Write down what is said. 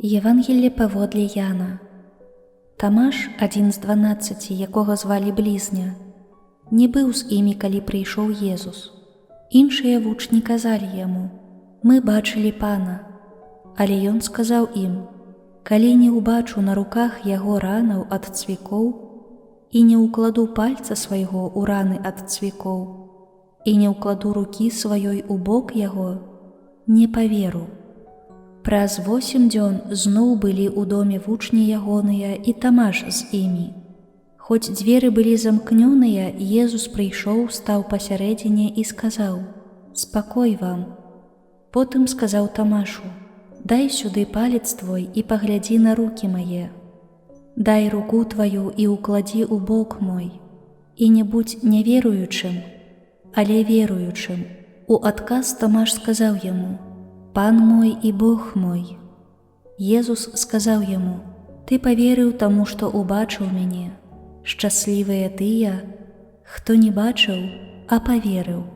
Евангелле паводле Яна. Тамаш, адзін з 12, якога звалі Блізня, не быў з імі, калі прыйшоў Езус. Іншыя вучні казалі яму: « Мы бачылі Пана. Але ён сказаў ім: « Калі не ўбачу на руках яго ранаў ад цвікоў і не ўкладу пальца свайго ў раны ад цвікоў, і не ўкладу рукі сваёй у бок яго, не паверу. Праз 8 дзён зноў былі ў доме вучні ягоныя і Тамаш з імі. Хоць дзверы былі замкнёныя, Езус прыйшоў, стаў пасярэдзіне і сказаў: « Спакой вам. Потым сказаў Тамашу: « Дай сюды палец твой і паглядзі на рукі мае. Дай руку тваю і ўкладзі ў бок мой, і не будзь няверуючым, але веруючым. У адказ Тамаш сказаў яму: « Пан мой і Бог мой. Езус сказаў яму: « Ты паверыў таму, што ўбачыў мяне. Шчаслівыя тыя, хто не бачыў, а паверыў.